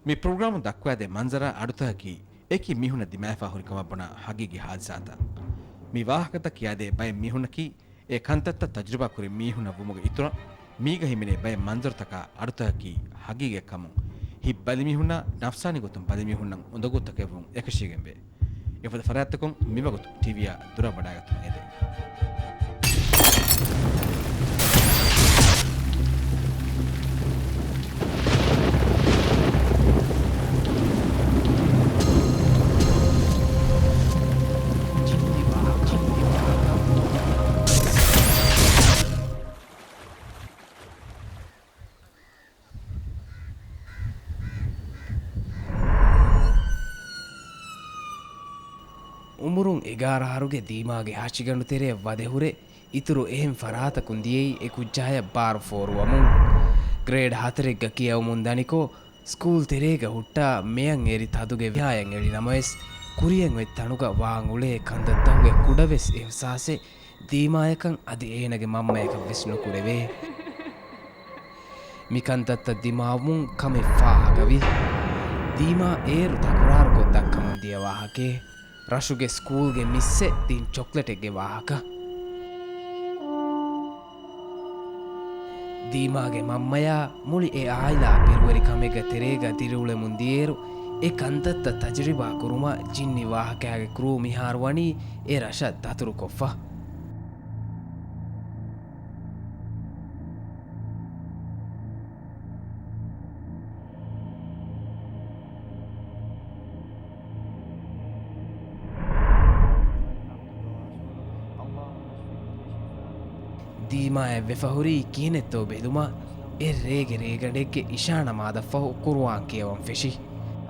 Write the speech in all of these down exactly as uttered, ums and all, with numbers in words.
މި ޕްރޮގްރާމުން ދައްކަވާދޭ މަންޒަރާ އަޑުތަކަކީ އެކި މީހުންނަށް ދިމާވެފާ ހުރި ކަމަށް ބުނާ ހަގީގީ ހާދިސާތައް. މި ވާހަކަތައް ކިޔާދޭ ބައެއް މީހުންނަކީ އެ ކަންތައްތައް ތަޖުރިބާ ކުރި މީހުންނަށް ވުމުގެ އިތުރަށް، މީގަ ހިމެނޭ ބައެއް މަންޒަރުތަކާ އަޑުތަކަކީ ހަގީގަތް ކަމުން، ހިތް ބަލިމީހުންނާ ނަފްސާނީ ގޮތުން ބަލިމީހުންނަށް އުނދަގޫތަކެއްވުން އެކަށީގެންވޭ. އެފަދަ ފަރާތްތަކުން މިވަގުތު ޓީވީއާ ދުރަށް ވަޑައިގަތުމަށް އެދެން. އުމުރުން އެގާރަ އަހަރުގެ ދީމާގެ ހަށިގަނޑު ތެރެއަށް ވަދެ ހުރެ، އިތުރު އެހެން ފަރާތަކުން ދިޔައީ އެ ކުއްޖާޔަށް ބާރު ފޯރުވަމުން. ގްރޭޑް ހަތަރެއްގަ ކިޔަވަމުން ދަނިކޮށް، ސްކޫލް ތެރޭގަ ހުއްޓާ މެޔަށް އެރި ތަދުގެ ވިހާޔަށް އެޅި ނަމަވެސް، ކުރިޔަށް އޮތް ތަނުގަ ވާން އުޅޭ ކަންތައްތަކުގެ ކުޑަވެސް އިހުސާސެއް ދީމާޔަކަށް އަދި އޭނަގެ މަންމަޔަކަށް ވެސް ނުކުރެވޭ. މިކަންތައްތައް ދިމާވުމުން ކަމެއް ފާހަގަވި. ދީމާ އޭރު ތަކުރާރުކޮށް ދައްކަމުން ދިޔަ ވާހަކައެއް. ރަށުގެ ސްކޫލްގެ މިއްސެއް ދިން ޗޮކްލެޓެއްގެ ވާހަކަ. ދީމާގެ މަންމަޔާ މުޅި އެ އާއިލާ ބިރުވެރިކަމެއްގަ ތެރޭގަ ދިރިއުޅެމުން ދިޔައިރު، އެ ކަންތައްތައް ތަޖުރިބާ ކުރުމަށް ޖިންނި ވާހަކައިގެ ކްރޫ މިހާރު ވަނީ އެ ރަށަށް ދަތުރުކޮށްފަ. ދީމާއަށް ވެފަ ހުރީ ކިހިނެއްތޯ ބެލުމަށް، އެ ރޭގެ ރޭގަނޑެއްގެ އިޝާ ނަމާދަށްފަހު ޤުރުއާން ކިޔަވަން ފެށި.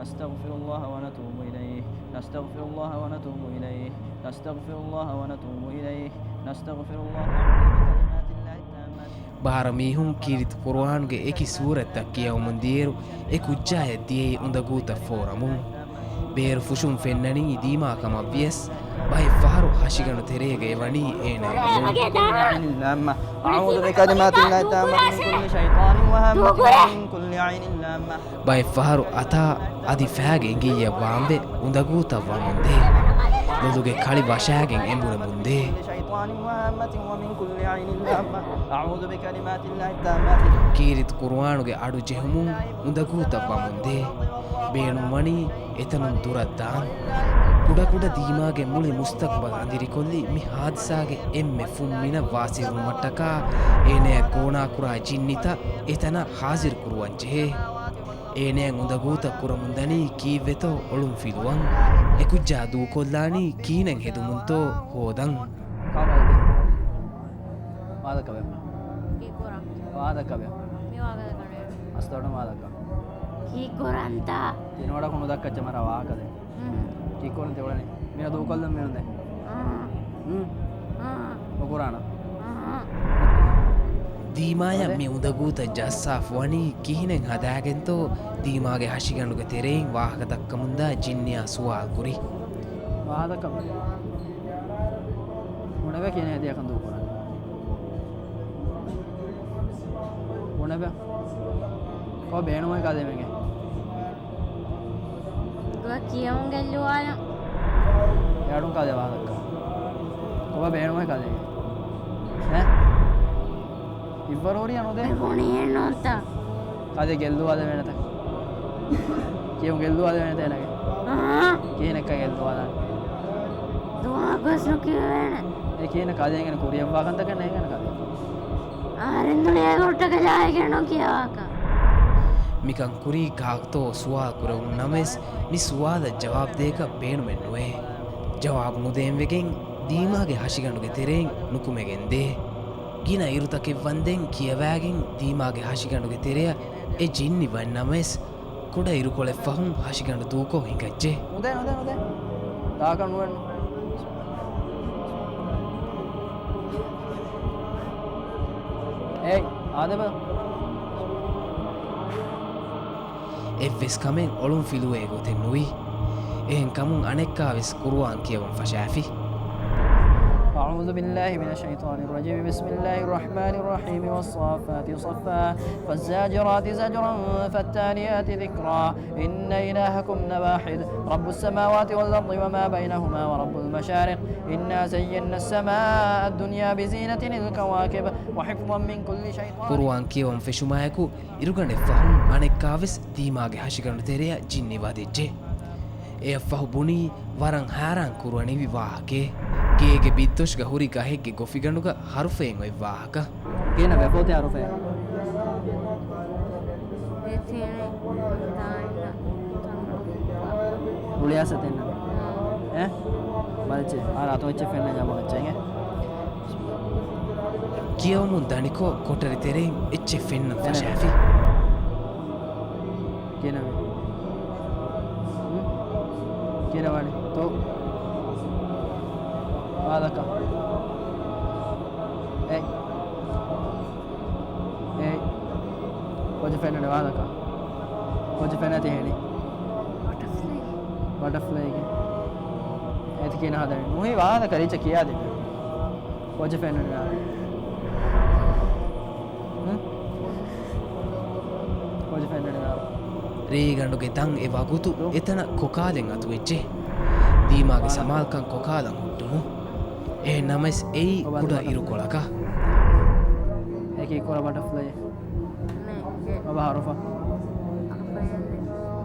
أستغفر الله ونتوب إليه، نستغفر الله ونتوب إليه، نستغفر الله ونتوب إليه، نستغفر الله. أعوذ بكلمات الله التامات. ބަހަރަ މީހުން ކީރިތި ޤުރުއާނުގެ އެކި ސޫރަތްތައް ކިޔަވަމުން ދިޔައިރު، އެ ކުއްޖާޔަށް ދިޔައީ އުނދަގޫތައް ފޯރަމުން. ބޭރު ފުށުން ފެންނަނީ ދީމާ ކަމަށް ވިޔަސް، ބައެއް ފަހަރު ހަށިގަނޑު ތެރޭގައި ވަނީ އޭނާގެ މޫނު. عين لامة. أعوذ بكلمات الله التامة من كل شيطان وهمة ومن كل عين لامة. ބައެއް ފަހަރު އަތާ އަދި ފައިގެ އިނގިއްޔަށް ވާންވެ އުނދަގޫތައް ވަމުންދޭ. ލޮލުގެ ކަޅި ވަށާގެން އެނބުރެމުންދޭ. شيطان وهمة ومن كل عين لامة. أعوذ بكلمات الله التامات. ކީރިތި ޤުރުއާނުގެ އަޑު ޖެހުމުން އުނދަގޫތައް ވަމުންދޭ. ބޭނުންވަނީ އެތަނުން ދުރަށް ދާން. ކުޑަކުޑަ ދީމާގެ މުޅި މުސްތަޤްބަލް އަނދިރިކޮށްލި މި ހާދިސާގެ އެންމެ ފުންމިނަށް ވާސިލްވުމަށްޓަކާ އޭނަޔަށް ގޯނާކުރާ ޖިންނިތައް އެތަނަށް ހާޒިރުކުރުވަން ޖެހޭ. އޭނަޔަށް އުނދަގޫތައް ކުރަމުންދަނީ ކީއްވެތޯ އޮޅުންފިލުވަން. އެކުއްޖާ ދޫކޮށްލާނީ ކިހިނެއް ހެދުމުންތޯ ހޯދަން. ކާބަލްދެ. މާލަކަބެ. ކީއްކުރަން؟ މާލަކަބެ. މިވާގަދަ ކަނޑޭ. އަސްލަޑު މާލަކަ. ކީއްކުރަންތަ؟ ތިނޯޑަކު ނުދައްކައްޗަ މަރާ ވާހަކަދެ. ހުން. ކީއްކުރަން ތިއުޅެނީ؟ މީނަ ދޫކޮށްލަން މީނުންދެ. އާ. ހުން. އާ. ނުކުރާނަ. އާ. ދީމާޔަށް އަދެ؟ މި އުނދަގޫތައް ޖައްސާފަ ވަނީ ކިހިނެއް ހަދާގެންތޯ ދީމާގެ ހަށިގަނޑުގެ ތެރެއިން ވާހަކަ ދައްކަމުންދާ ޖިންނިއާ ސުވާލު ކުރި. ވާހަކަ ދައްކަމުން. ބުނެވޭ ކިހިނެއް ހެދިޔާކަން ދޫކުރާނެ. ބުނެބެ. ކޮ ބޭނުމޭ ކާދޭމެގެ. ގޮ ކިޔަމުން ގެއްލުވާލަން. އެއަޑުން ކާދޭ ވާހަކަ. ކޮބާ ބޭނުމޭ ކާދޭގެ. އެ؟ އިއްވަރު ހުރިޔާ ނުދޭ. އެ ބުނިއެއް ނޫންތަ؟ ކާދޭ ގެއްލުވާލެވޭނެތަ؟ ކިޔަމުން ގެއްލުވާލެވޭނެތަ އޭނަގެ؟ އާ. ކިހިނެއްކަ ގެއްލުވާލާނެ؟ ދުވާ ގޮސް ނުކިޔެވޭނެ. އެ ކިހިނެއް ކާދޭ އިނގޭނެ ކުރިޔަށްވާ ކަންތަކެއް ނޭނގޭނެ ކާދޭ. އަހަރެން ދުނިޔޭގެ ހުއްޓަކަށް ޖަހައިގެން ނުކިޔަވާކަށް. މިކަން ކުރީ ކާކުތޯ ސުވާލު ކުރެވުނު ނަމަވެސް، މި ސުވާލަށް ޖަވާބު ދޭކަށް ބޭނުމެއް ނުވޭ. ޖަވާބު ނުދޭން ވެގެން، ދީމާގެ ހަށިގަނޑުގެ ތެރެއިން ނުކުމެގެން ދޭ. ގިނަ އިރުތަކެއް ވަންދެން ކިޔަވާގެން، ދީމާގެ ހަށިގަނޑުގެ ތެރެއަށް އެ ޖިންނި ވަންނަމަވެސް، ކުޑަ އިރުކޮޅެއް ފަހުން ހަށިގަނޑު ދޫކޮށް ހިނގައްޖެ. ނުދޭ، ނުދޭ، ނުދޭ. ދާކަށް ނުވެންނު. އޭ، އާދެބަ. އެއްވެސް ކަމެއް އޮޅުން ފިލުވޭ ގޮތެއް ނުވި. އެހެން ކަމުން އަނެއްކާވެސް ޤުރުއާން ކިޔަވަން ފަށާފި. أعوذ بالله من الشيطان الرجيم. بسم الله الرحمن الرحيم. والصافات صفا. فالزاجرات زجرا. فالتاليات ذكرا. إن إلهكم لواحد. رب السماوات والأرض وما بينهما ورب المشارق. إنا زينا السماء الدنيا بزينة الكواكب. وحفظا من كل شيطان. ޤުރުއާން ކިޔަވަން ފެށުމާއެކު، އިރުގަނޑެއްފަހުން އަނެއްކާވެސް ދީމާގެ ހަށިގަނޑު ތެރެއަށް ޖިންނި ވަދެއްޖެ. އެއަށްފަހު ބުނީ ވަރަށް ހައިރާން ކުރުވަނިވި ވާހަކައެއް. ގޭގެ ބިއްދޮށުގަ ހުރި ގަހެއްގެ ގޮފިގަނޑުގަ ހަރުފައިން އޮތް ވާހަކަ. ގޭނަ ވެފޯތެ ހަރުފައެއް. އެތިނެ ތާއިން ރުޅިއައިސް އެތިންނަ. އެ؟ ބަލައްޗޭ. އާރާ އަތޮޅު އެއްޗެއް ފެންނަ ޖަމާ އެއްޗެއް. ކިޔަވަމުން ދަނިކޮށް ކޮޓަރި ތެރެއިން އެއްޗެއް ފެންނަން އެ. ފަށާފި. ކިހިނެއް؟ ހުން؟ ކިހިނެއް ވާނީ؟ ތޯ؟ ވާދަކާ. އޭ. އޭ. ކޯޗެއް ފެންނަނީ ވާދަކާ. ކޯޗެއް ފެންނަ ތިހެނީ. ބަޓަފްލައި. ބަޓަފްލައިގެ. އޭތި ކިހިނެއް ހަދަނީ. ނުހީ ވާދަކާ ރީއްޗަށް ކިޔާދޭ. ކޯޗެއް ފެންނަނީ ވާދަ. ހުން؟ ރޭގަނޑުގެ ދަން އެ ވަގުތު އެތަނަށް ކޮކާލެއް އަތުވެއްޖެ. ދީމާގެ ސަމާލުކަން ކޮކާލަން ހުއްޓުނު. އެހެން ނަމަވެސް އެއީ ކުޑަ އިރުކޮޅަކަށް. އެކި ކޮޅަ ބަޓަފްލައި. ބަބާ ހަރުފަ.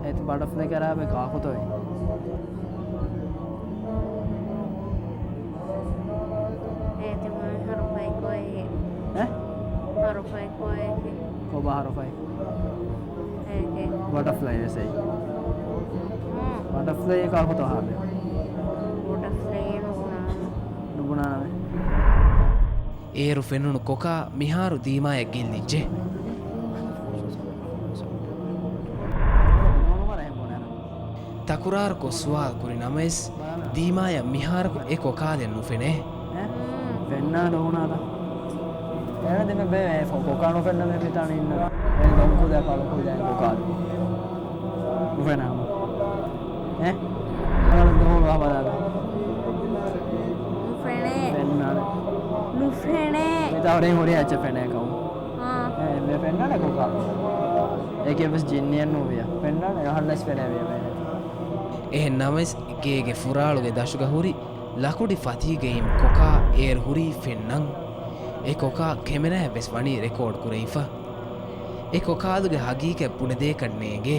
އެތި ބަޓަފްލައި ކަރާބެ ކާކުތޯ އެ؟ އޭތި މާ ހަރުފައި ކޮއެހެ. އެ؟ ހަރުފައި ކޮއެހެ. ކޮބާ ހަރުފައި؟ އޭގެ. ބަޓަފްލައި ވެސް އެއީ. ހުން. ބަޓަފްލައި ކާކުތޯ ހާބެ؟ ބަޓަފްލައި ނުބުނާނެ. ނުބުނާނަމޭ. އޭރު ފެނުނު ކޮކާ މިހާރު ދީމާޔަށް ގެއްލިއްޖެ. ތަކުރާރުކޮށް ސުވާލު ކުރި ނަމަވެސް، ދީމާޔަށް މިހާރަކު އެ ކޮކާލެއް ނުފެނޭ. އެ؟ ފެންނާނެ ދޮގުނާތަ؟ އޭނަ ދެމެ ބޭ، ކޮކާ ނުފެންނަމޭ މިތާނީ އިންނަ. އޭނަ ދޮންކުދޭ، ކަޅުކުދޭ ކޮކާލެއް. ނުފެނާމަ. އެ؟ ކަޅު ދޮގު ވާ ބަލާލަ. ނުފެނޭ. ފެންނާނެ. ނުފެނޭ. މިތާ ހުރީ ހުރި އެއްޗެއް ފެނޭ ކަމު. އާ. އެ، މި ފެންނާނެ ކޮކާ. އެކެއް ވެސް ޖިންނިއެއް ނޫވިޔަ. ފެންނާނެ އަހަންނަސް ފެނޭ ވިޔަ މޭނެ. އެހެން ނަމަވެސް، ގޭގެ ފުރާޅުގެ ދަށުގަ ހުރި ލަކުޑި ފަތީގައިން ކޮކާ އޭރު ހުރީ ފެންނަން. އެ ކޮކާ ކެމެރާއަށް ވެސް ވަނީ ރެކޯޑް ކުރެވިފަ. އެ ކޮކާލުގެ ހަގީގަތް ބުނެދޭކަށް ނޭނގޭ.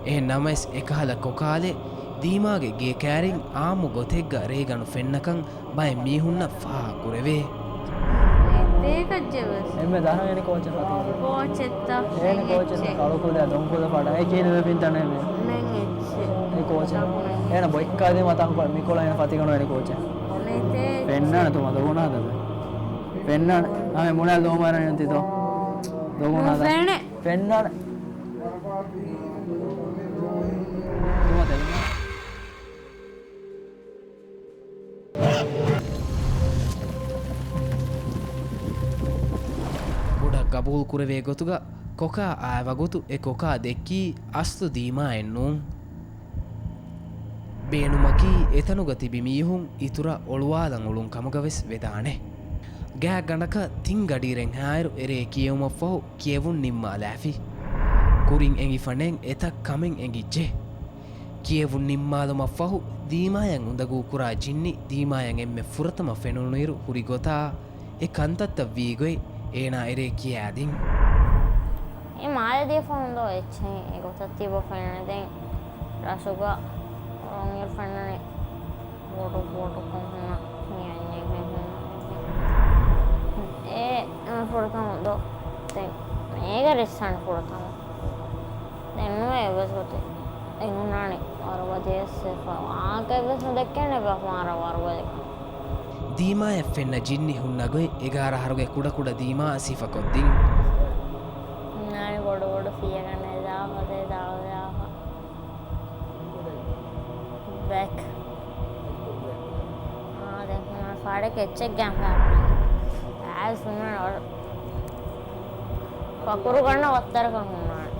އެހެން ނަމަވެސް، އެކަހަލަ ކޮކާލެއް ދީމާގެ ގޭ ކައިރިން އާއްމު ގޮތެއްގަ ރޭގަނޑު ފެންނަކަން ބައެއް މީހުންނަށް ފާހަގަކުރެވޭ. ދޭކައްޖެ ވެސް. އެންމެ ދަރަން އެނި ކޯޗެއް ފަތި. ކޯޗެއްތަ؟ އޭނި ކޯޗެއް އެއްޗެއް. ކަޅުކުދޭ، ދޮންކުދޭ ފަޑާ. އެ ކިހިނެއް ވެ ފިންތަނެއް ވެ. މެން އެއްޗެއް. އެ ކޯޗެއް. ތަކުނެ. އޭނަ ބޮއްކާދީމަ ތަންކޮޅެއް މިކޮޅަށް އޭނަ ފަތިގަނޑު އެނި ކޯޗެއް. ނެތޭ. ފެންނާނެ ތުމަ ދޮގުނާ ހަދަ. ފެންނާނެ. އާ މުނާލް ދޮގުމާރަން ތިތޯ. ދޮގުނާ ހަދަ. ނުފެނޭ. ފެންނާނެ. ތުމަ ތެލުމާ. ބޮޑަށް ގަބޫލު ކުރެވޭ ގޮތުގަ ކޮކާ އާ ވަގުތު އެ ކޮކާ ދެއްކީ އަސްލު ދީމާއެއް ނޫން. ބޭނުމަކީ އެތަނުގަ ތިބި މީހުން އިތުރަށް އޮޅުވާލަން އުޅުން ކަމުގަ ވެސް ވެދާނެ. ގާތްގަނޑަކަށް ތިން ގަޑިއިރެއްހާއިރު އެރޭ ކިޔެވުމަށްފަހު ކިޔެވުން ނިންމާލާފި. ކުރިން އެނގިފަނޭން އެތައް ކަމެއް އެނގިއްޖެ. ކިޔެވުން ނިންމާލުމަށްފަހު ދީމާޔަށް އުނދަގޫކުރާ ޖިންނި ދީމާޔަށް އެންމެ ފުރަތަމަ ފެނުނުއިރު ހުރި ގޮތާ އެ ކަންތައްތައް ވީގޮތް އޭނާ އެރޭ ކިޔާދިން. އެ މާލެ ދިޔަފަ ހުންދޯ އެއްޗެހި އެގޮތަށް ތިބަ ފެންނަ ދެން ރަށުގަ ރޮނގިރު ފެންނަނީ ބޮޑު ބޮޑު ކޮން ހުންނަ މި އަންޏެއް ހުންނަ އެ ފުރަތަމަ ދޯ ދެން މޭގަ ރިއްސަން ފުރަތަމަ. ދެން ނުވެ އެއްވެސް ގޮތެއް އެނގުނާނެ ވަރުބަދި އެއްސެފަ. އާކަށްވެސް ނުދެއްކޭނެ ބަ މާރަ ވަރުބަދި. ދީމާޔަށް ފެންނަ ޖިންނި ހުންނަ ގޮތް އެގާރަ އަހަރުގެ ކުޑަކުޑަ ދީމާއަށް ސިފަކޮށްދިން. ހުންނާނެ ބޮޑުބޮޑު ފިޔަގަނޑެއް ދާފަ ދެ ދާ ދާފަ. ބެކް. އާ، ދެން ހުންނާނެ ފާޑެއް އެއްޗެއް ގެންފަ. އާސް ހުންނާނެ ވަރަށް ފަކުރު ގަންނަ ވައްތަރަކަށް ހުންނާނެ.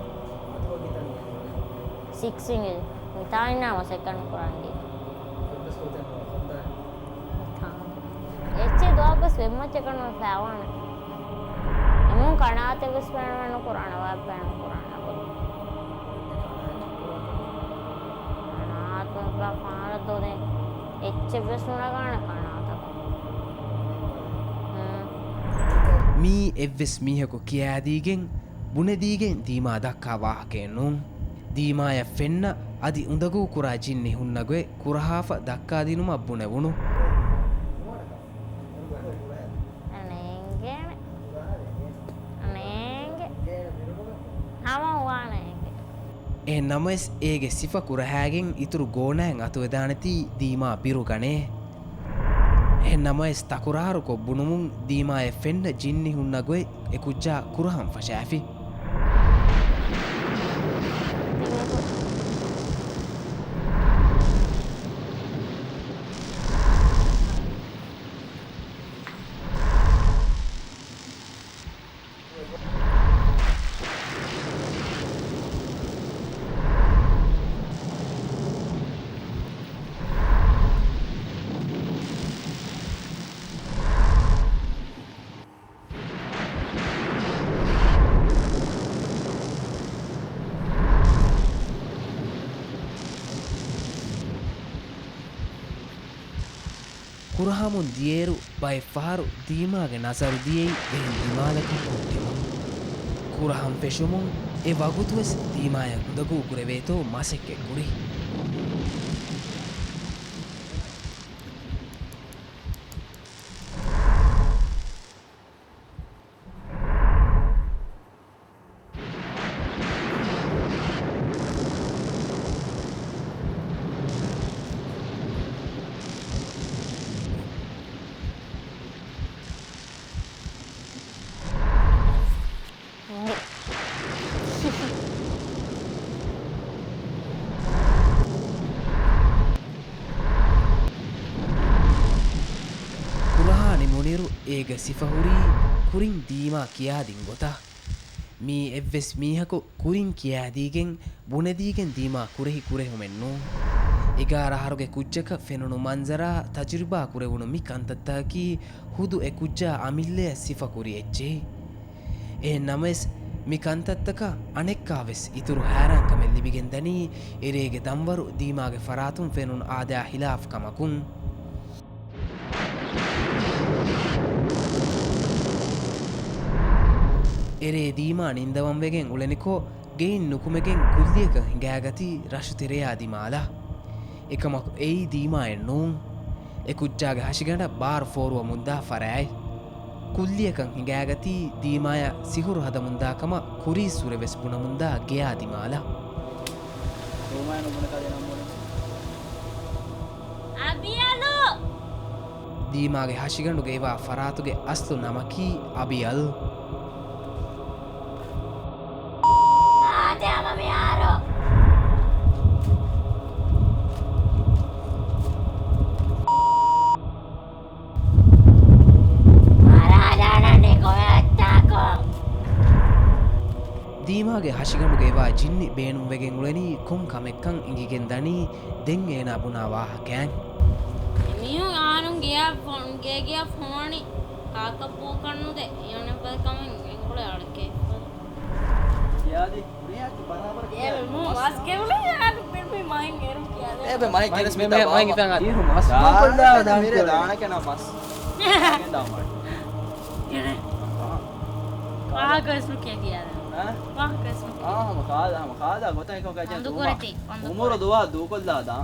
ސިކްސް އިނގިލި. މިތާ އިންނާ މަސައްކަތް ނުކުރަން ދީ. މިތާ. ދުވަހަކުވެސް ވެއްމައްޗަކަށް ނުފާވާނެ. އެމީހުން ކަނާތެއް ވެސް ބޭނުމެއް ނުކުރާނެ، ވާ ބޭނުން ކުރާނެ. ކަނާތު ފާރަށް ދޯދޭ. އެއްޗެއް ވެސް ނުނަގާނެ ކަނާތަކަށް. ހުން. މިއީ އެއްވެސް މީހަކު ކިޔާދީގެން، ބުނެދީގެން ދީމާ ދައްކާ ވާހަކައެއް ނޫން. ދީމާޔަށް ފެންނަ އަދި އުނދަގޫ ކުރާ ޖިންނި ހުންނަ ގޮތް ކުރަހާފަ ދައްކާދިނުމަށް ބުނެވުނު. ނޭނގޭނެ. ނޭނގެ. ހަމަ ވާނޭނގެ. އެހެން ނަމަވެސް، އޭގެ ސިފަ ކުރަހައިގެން އިތުރު ގޯނާއެއް އަތުވެދާނެތީ ދީމާ ބިރުގަނޭ. އެހެން ނަމަވެސް، ތަކުރާރުކޮށް ބުނުމުން ދީމާޔަށް ފެންނަ ޖިންނި ހުންނަ ގޮތް އެ ކުއްޖާ ކުރަހަން ފަށާފި. ކުރަހަމުން ދިޔައިރު ބައެއްފަހަރު ދީމާގެ ނަޒަރު ދިޔައީ އެހެން ދިމާލަކަށް ހުއްޓެމުން. ކުރަހަން ފެށުމުން އެ ވަގުތުވެސް ދީމާޔަށް އުނދަގޫ ކުރެވޭތޯ މަސައްކަތް ކުރި. ކުރަހާ ނިމުނިއިރު އޭގެ ސިފަ ހުރީ ކުރިން ދީމާ ކިޔާދިން ގޮތަށް. މީ އެއްވެސް މީހަކު ކުރިން ކިޔާދީގެން، ބުނެދީގެން ދީމާ ކުރެހި ކުރެހުމެއް ނޫން. އެގާރަ އަހަރުގެ ކުއްޖަކަށް ފެނުނު މަންޒަރާ ތަޖުރިބާ ކުރެވުނު މި ކަންތައްތަކަކީ ހުދު އެ ކުއްޖާ އަމިއްލަޔަށް ސިފަކުރި އެއްޗެހި. އެހެން ނަމަވެސް، މި ކަންތައްތަކަށް އަނެއްކާވެސް އިތުރު ހައިރާންކަމެއް ލިބިގެންދަނީ އެރޭގެ ދަންވަރު ދީމާގެ ފަރާތުން ފެނުނު އާދަޔާ ހިލާފް ކަމަކުން. އެރޭ ދީމާ ނިންދަވަން ވެގެން އުޅެނިކޮށް، ގެއިން ނުކުމެގެން ކުއްލިއަކަށް ހިނގާގަތީ ރަށުތެރެޔާ ދިމާލަށް. އެކަމަކު އެއީ ދީމާއެއް ނޫން. އެ ކުއްޖާގެ ހަށިގަނޑަށް ބާރު ފޯރުވަމުންދާ ފަރާތް. ކުއްލިއަކަށް ހިނގާގަތީ ދީމާޔަށް ސިހުރު ހަދަމުންދާ ކަމަށް ކުރީއްސުރެ ވެސް ބުނަމުންދާ ގެޔާ ދިމާލަށް. ދީމާޔަށް ނުބުނެ ކަލޭ ނަން ބުނެ. އަބިޔަލު! ދީމާގެ ހަށިގަނޑުގައިވާ ފަރާތުގެ އަސްލު ނަމަކީ އަބިޔަލް. އާދެ ހަމަ މިހާރު. ދީމާގެ ހަށިގަނޑުގައިވާ ޖިންނި ބޭނުންވެގެން އުޅެނީ ކޮން ކަމެއްކަން އިނގިގެން ދަނީ ދެން އޭނާ ބުނާ ވާހަކައިން. މީހުން އަހަރުން ގެޔަށް ފޮން-، ގޭގެޔަށް ފޮނުވަނީ ކާކަށް ބޯކަށް ނުދޭ. އެހެން ބަލަ ކަމެއް އެނގުޅެ އަޅެކޭ. ކިޔާދި. މުޅި އަތު ބަރާބަރަށް އޭ، ކިޔާ. މު-، މަސް މަސް ގެއުޅެ އަދި ބި-، ބި-، މައިން އޭރު ކިޔާދެ. އޭ، ބެ، މައިން މައިން ގެނެސް މި-، މިތާ މައިން ބާ. ގިތަން އަދި. އީރު މަސް ދާނަކަ މިރޭ ދާނަކަ ނަ މަސް. ގެންދާ މައިން. ގެނެ. އާ. ވާހަކަ ވެސް ނުކިޔާ ކިޔާދެ. އާ؟ ވާހަކަ ވެސް ނުކިޔާ. އާ، ހަމަ ކާލާ، ހަމަ ކާލާ ގޮތަށް އެކަމަކު އަޖަ އަނދު ދުވާ. ކުރެތި، އަނދު އުމުރު ކުރެތި. ދުވާ ދޫކޮށްލާ ދާ.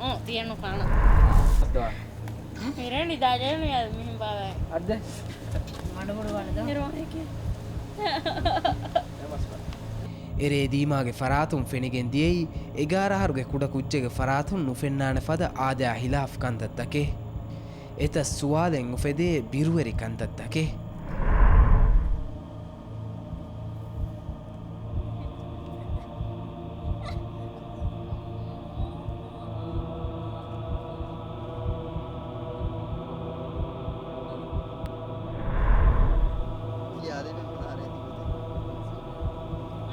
އޯ، ތިޔަ ނުކާނަ. އައްދާ. މިރޭނި ދާޖޭ މި އަދި މިހިން ބާވައި. އައްދެ. މަޑުމުޑު ވަނަދޯ. ހިރު އެކި. އެރޭ ދީމާގެ ފަރާތުން ފެނިގެން ދިޔައީ، އެގާރަ އަހަރުގެ ކުޑަ ކުއްޖެއްގެ ފަރާތުން ނުފެންނާނެ ފަދަ އާދަޔާ ހިލާފް ކަންތައްތަކެއް. އެތައް ސުވާލެއް އުފެދޭ ބިރުވެރި ކަންތައްތަކެއް.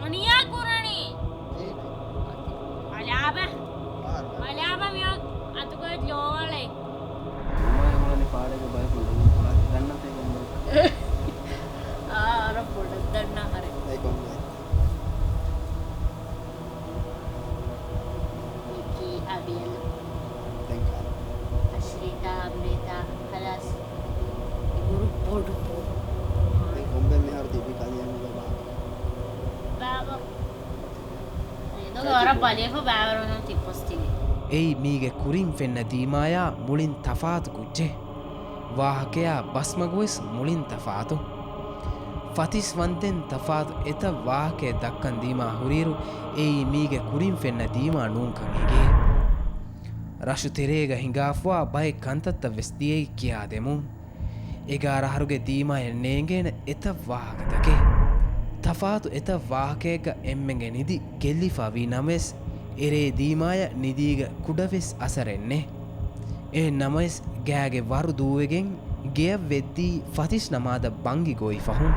އޮނިޔާ ކުރަނީ. ބަލާބަ. ބަލާބަ މިއޮތް އަތުގަ ލޯވަޅެއް. ދީމާ އެ މުޅަނި ފާޑެއްގެ ބަޔަކު ބަލިޔަފަ ބައިވަރުނު ތިއްބޮސް ތިބި. އެއީ މީގެ ކުރިން ފެންނަ ދީމާޔާ މުޅިން ތަފާތު ކުއްޖެއް. ވާހަކަޔާ ބަސްމަގުވެސް މުޅިން ތަފާތު. ފަތިސް ވަންދެން ތަފާތު އެތައް ވާހަކައެއް ދައްކަން ދީމާ ހުރިއިރު، އެއީ މީގެ ކުރިން ފެންނަ ދީމާ ނޫންކަން އެނގޭ. ރަށު ތެރޭގަ ހިނގާފަވާ ބައެއް ކަންތައްތައް ވެސް ދިޔައީ ކިޔާދެމުން. އެގާރަ އަހަރުގެ ދީމާޔަށް ނޭނގޭނެ އެތައް ވާހަކަތަކެއް. ތަފާތު އެތައް ވާހަކައެއްގަ އެންމެންގެ ނިދި ގެއްލިފަ ވީ ނަމަވެސް، އެރޭ ދީމާޔަށް ނިދީގަ ކުޑަވެސް އަސަރެއް ނެތް. އެހެން ނަމަވެސް، ގާގެ ވަރު ދޫވެގެން ގެޔަށް ވެއްދީ ފަތިސް ނަމާދަށް ބަންގި ގޮވި ފަހުން.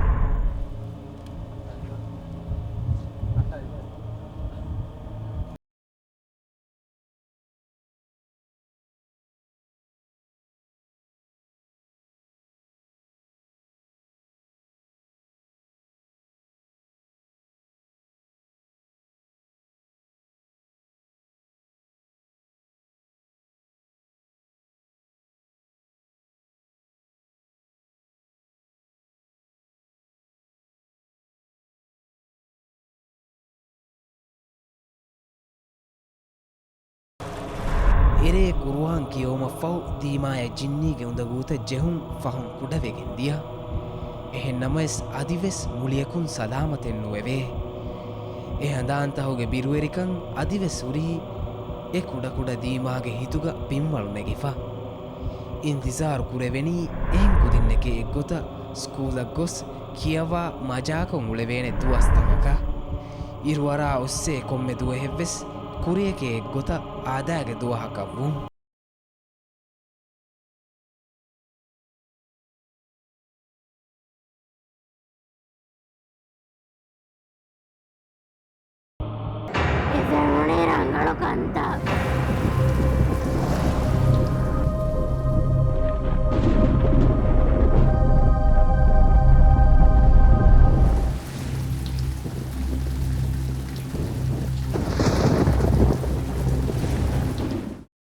އެރޭ ޤުރުއާން ކިޔެވުމަށްފަހު ދީމާޔަށް ޖިންނީގެ އުނދަގޫތައް ޖެހުން ފަހުން ކުޑަވެގެން ދިޔަ. އެހެން ނަމަވެސް، އަދިވެސް މުޅިއަކުން ސަލާމަތެއް ނުވެވޭ. އެ ހަނދާންތަހުގެ ބިރުވެރިކަން އަދިވެސް ހުރީ އެ ކުޑަކުޑަ ދީމާގެ ހިތުގަ ބިންވަޅު ނެގިފަ. އިންތިޒާރު ކުރެވެނީ އެހެން ކުދިންނެކޭ އެއްގޮތަށް ސްކޫލަށް ގޮސް ކިޔަވާ މަޖާކޮށް އުޅެވޭނެ ދުވަސްތަކަކަށް. އިރުއަރާ އޮއްސޭ ކޮންމެ ދުވަހެއްވެސް ކުރިޔަކޭ އެއްގޮތަށް އާދައިގެ ދުވަހަކަށްވުން. އެ ފެނުނީ ރަނގަޅު ކަންތައް.